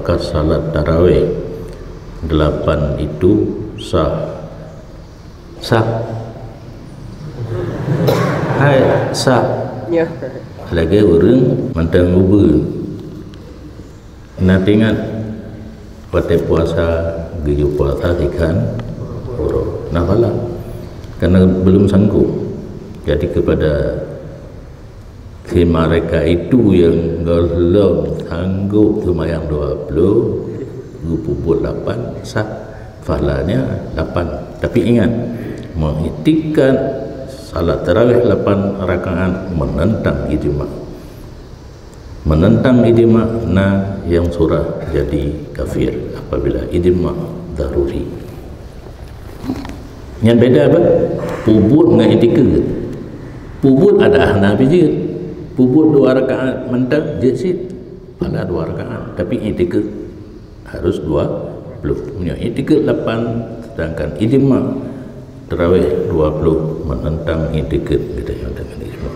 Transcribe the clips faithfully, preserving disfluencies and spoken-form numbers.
Ka salat tarawih delapan itu sah? Sah. Hai, sah. Ya. Lagèe ureueng mantong ubeue. Na teuingat, watèe puasa, geuyue puasa sikhan uroe. Na pahala. Karena belum sanggup. Jadi kepada si mereka itu yang belum sanggup sembahyang dua puluh, geupeubuet lapan, sah, pahalanya lapan. Tapi ingat, mengiktikad salat tarawih lapan rakaat menentang ijma. Menentang ijma, na nyang surah jadi kafir apabila ijma daruri. Nyan beda bah, peubuet ngon iktikad. Peubuet ada hana bijeuet. Peubuet dua rakaat mantong jeuet cit, pahala dua rakaat, tapi iktikad harus dua puluh. Meunyoe iktikad lapan, sedangkan ijma tarawih dua puluh menentang iktikad, kita yang dengan ijma.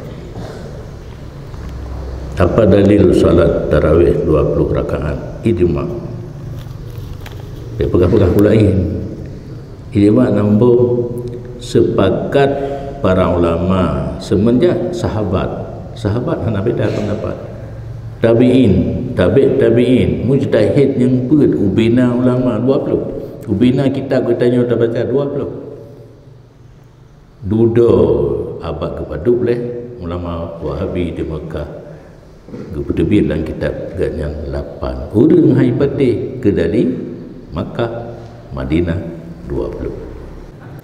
Apa dalil salat tarawih dua puluh rakaat? Ijma. Dia peugah-peugah pula laén. Ijma nambah sepakat para ulama semenjak sahabat. Sahabat hana beda pendapat. Tabi'in, tabi' tabi'in, mujtahid nyang peuet, ubena ulama dua puluh. Ubena kitab geutanyoe tabaca dua puluh. Dudoe abad geupadub lé ulama Wahabi di Mekah. Geupeuteubiet lam kitab geuh nyan lapan. Ureueng hai patéh keu dalil Makkah, Madinah dua puluh.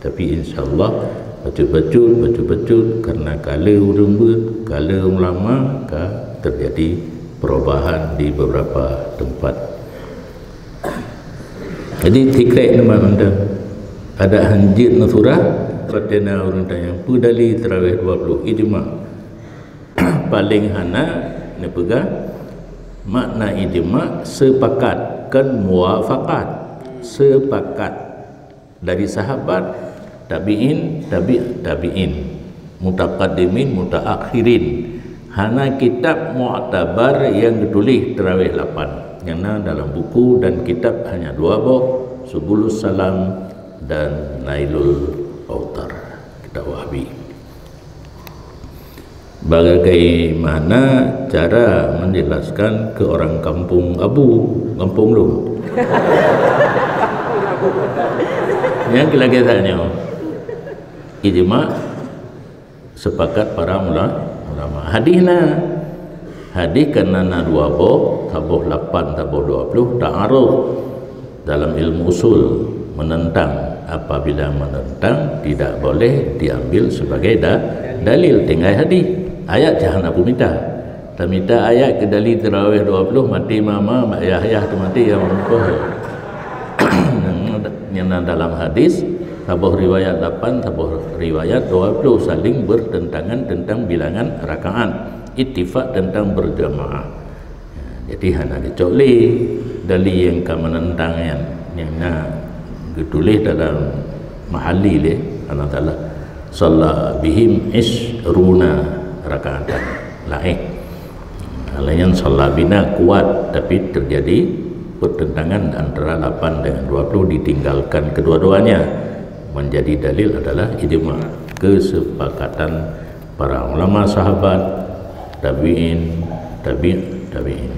Tapi insya Allah bacut-bacut, bacut-bacut, karena ka le ureueng beuet, ka le ulama, ka terjadi perubahan di beberapa tempat. Jadi tikrek nama anda ada hanjit na surah, patena ureueng tanya, "Peue dalil tarawih dua puluh ijma?" Paling hana neupeugah makna ijma sepakat, kon muwafaqat. Sepakat dari sahabat, tabi'in, tabi' tabi'in, mutaqaddimin, mutaakhirin. Hana kitab mu'tabar nyang geutuléh tarawih lapan. Nyang na dalam buku dan kitab hanya dua boh, Subulus Salam dan Nailul Autar, kitab Wahabi. Bagaimana cara menjelaskan ke orang kampung Abu, kampung lôn? Nyang lagèe tanyoe. Ijma sepakat para ula-, ulama. Hadis na. Hadis kan na dua boh, saboh lapan, saboh dua puluh, ta'arud. Dalam ilmu usul, menentang. Apabila menentang, tidak boleh diambil sebagai da-, dalil. Tinggai hadis. Ayat cit hana peumita. Tamita ayat keu dalil tarawih dua puluh, maté mama, mak yah-yah teumaté nyang meureumpôh. Nyang na dalam hadis, saboh riwayat lapan, saboh riwayat dua puluh, saling bertentangan tentang bilangan rakaat. Ittifaq tentang berjamaah. Jadi hana geucok lé dalil nyang ka menentang nyan, nyang na geutuléh dalam Mahalli lé, Allah Taala, "Shalla bihim isyruna rakaatan." Laén. Hal nyan shalla bina kuat, tapi terjadi pertentangan antara lapan dengan dua puluh, ditinggalkan kedua-duanya. Menjadi dalil adalah ijma, kesepakatan para ulama sahabat, tabi'in, tabi' tabi'in.